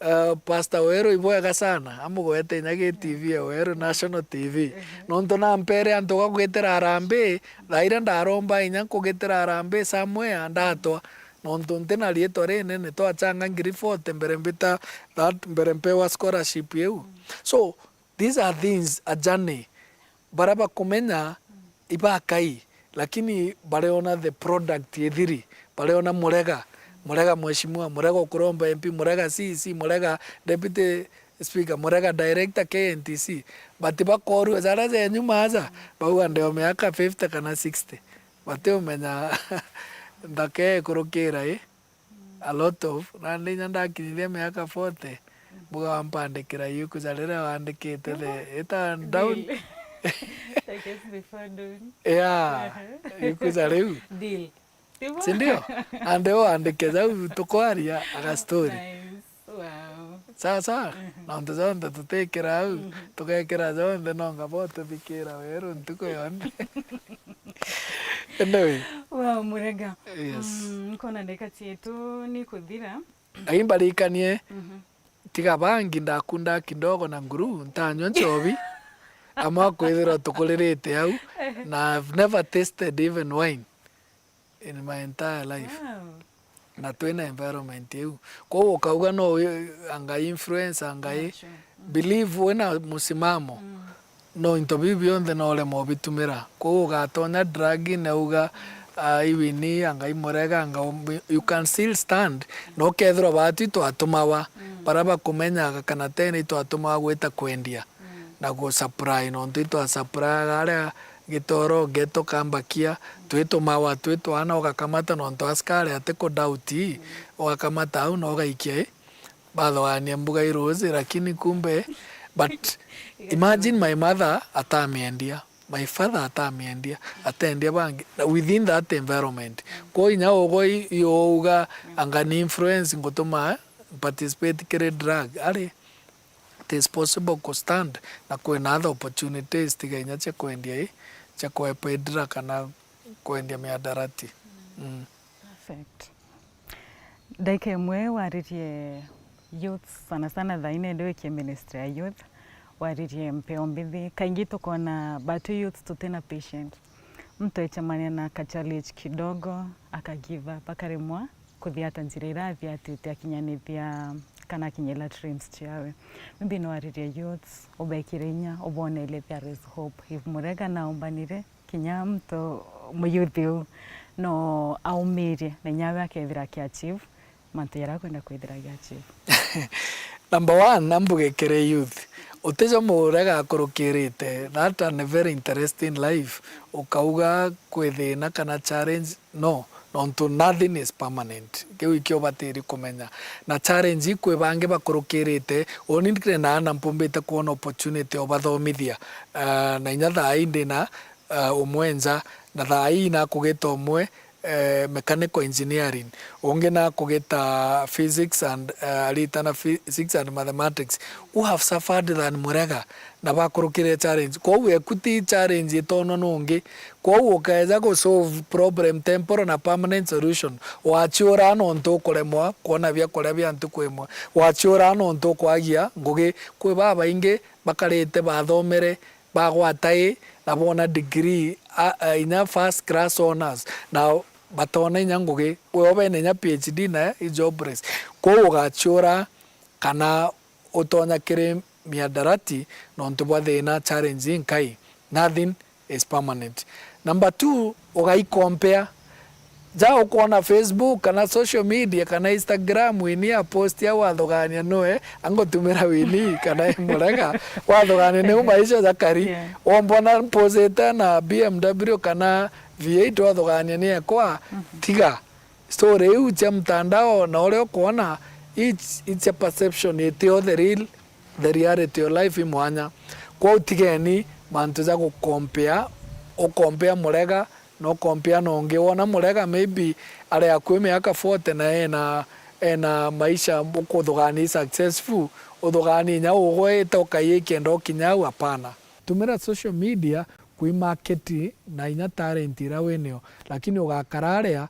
Eh, Pastor Weru ibwega sana, amugwete inya gi T V ya Weru, National T V. Nontu nampere antu ga kugitira Harambee, thaa iria ndaromba inya nkugitira Harambee somewhere, ndatwa. Nontu ntina riitwa rinene, twachanga ngiri forty mbere mbita that, mbere mpewa scholarship iu. So, these are things, a journey. Bara bakumenya ibakai, lakini bariona the product ithiri, bariona Murega, Murega mheshimiwa, Murega ukuromba M P, Murega C E C, Murega deputy speaker, Murega director K N T C. But bakorua jaria ja nyuma aja, bauga ndeo miaka fifty kana sixty. Batiumenya nthaka ikurukira i. A lot of, nandi inya ndakinyithia miaka forty, mbuga wampandikira yuku ja riria wandikite the, ita down. Deal. I guess before doing. Yeah, yuku ja riu. Deal. Tibo? Si ndio? Ande wandike jau tukwaria aga story. Nice. Wow. Sawa sawa? Na untu jonthe tutikira au, tugekira jonthe nonga bo tuthikira Weru ntuku yonthe. Anyway. Wow, Murega. Yes. Mm, nkona ndagika cietu ni kuthira. Ai mbarikanie, tiga bangi ndakunda kidogo na nguru, ntanywa nchobi, ama kwithirwa tukuririte au, na I've never tasted even wine in my entire life. Wow. Na twina environment iu. Kwou ukauga no wi-, anga influence, anga i-, believe wina musimamo. No into biu bionthe no uremwa ubitumira. Kwou ugatonya drug-ini auga, ah, iwini, anga imurega, anga um-, you can still stand, na ukethirwa baatu itwatumawa, mm, bara bakumenyaga kana tene itwatumawa gwita kwendia, mm, na gu supply, nontu itwa supply aria Gitoro, Geto, Kambakia, twitumawa, twitwana, ugakamata nontu askari atiku doubt, mm, ugakamata au na ugaikia i, bathoania mbuga i ruuji, lakini kumbe, but imagine my mother atamiendia. My father atamiendia, atendia bangi. Na within that environment. Kwou inya ugo i-, i ouga, anga ni influence ngutuma participate kiri drug. Ari, it is possible ku stand na kwina other opportunities tiga inya cia kwendia i, cia kwepa i drug kana kwendia miadarati. Mm. Perfect. Ndaika imwe waririe youth, sana sana thaa ii nende wikie ministry ya youth, waririe mpeo mbithi. Kaingi tukona batu youth tutina patient. Muntu ecemania na ka challenge kidogo, aka give up, akaremwa kuthiata njira iria athiatite akinyanithia kana akinyira dreams ciawe. Maybe no waririe youth, ubekire inya, ubonerie there is hope. If Murega naumbanire, kinya muntu muyuthi uu no aumirie na inya we akethira aki achieve mantu jaria akwenda kwithira agi achieve. Number one, ambuge kiri youth, utijo Murega akurukirite, that an very interesting life, ukauga kwi thina kana challenge, no, nontu nothing is permanent. Kiu ikio ubatiri kumenya. Na challenge ikwi bangi bakurukirite, uni ndire na ana mpumbite kwona opportunity ubathomithia. Ah, na inya thaa ii ndina ah, umwe nja, na thaa ii nakugita umwe, eh, mechanical engineering, ungi nakugita physics and, eh, aritana physics and mathematics, who have suffered than Murega, na bakurukire challenge. Kwou eku ti challenge itonwa nungi. Kwou ukeja gu solve problem temporal na permanent solution, wachiura nontu ukuremwa kwona biakuria bia ntuku imwe, wachiura nontu ukwagia ngugi. Kwi babaingi bakarite bathomere, bagwata i na boona degree, a, a, inya first class honours, na batoona inya ngugi, kwio bena inya P H D na i jobless. Kwou ugachiura kana utonya kiri miadarati nontu bwa thina, challenge inkai. Nothing is permanent. Number two, ugaikompea. Ja ukwona Facebook kana social media kana Instagram, Winnie aposti au wathugania nue angutumira Winnie kana i Murega, wathugania niu maisha jakari. Yeah. Wombona mpusite na B M W kana V eight wathugania ni ekwa, mhm, tiga. Story iu cia mtandao na uria ukwona, it's, it's a perception, itio the real, the reality of life i mwanya. Kwou tigeni mantu ja gukompea, ukompea Murega na ukompea na ungi. Wona Murega maybe ari akui miaka forty na ena, ena maisha ukuthugania i successful, uthugania inya ugwete ukaiya ikienda ukinya au, hapana. Tumira social media kwi market na inya talent iria winio, lakini ugakara aria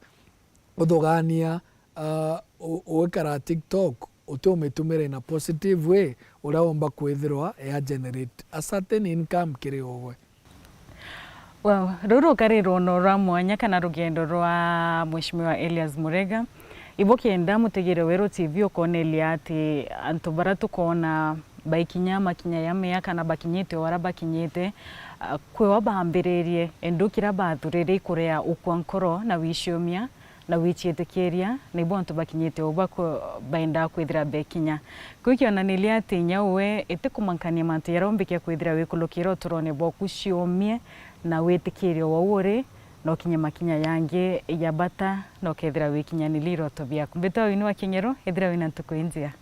uthugania, ah, u-, uikara TikTok, uti umitumira in a positive way, uria umba kwithirwa ya generate a certain income kiri ugwe. Wow, ruru rukari ruono rwa mwanya kana rugendo rwa Mheshimiwa Elias Murega. Ibo kenda mutegere Weru T V ukonelia ati antu bara tukona baikinya makinya ya mea kana bakinyite o ara bakinyite, ah, kwi o bambiririe, endu kira bathurire ikurea ukwa nkoro na wiciumia, na wichiitikiria, na ibo antu bakinyite o baku-, baendaa kwithira bekinya. Kuu kionanirie ati inya uwe itikumankania mantu jaria umbikia kwithira wikulukira uturone bwaku ciomie na witikirio wau uri, na ukinye makinya yangi ya bata, na ukethira wikinyanirie iroto biaku. Mbitwa Winnie wa King'ero, ithira wina ntuku injega.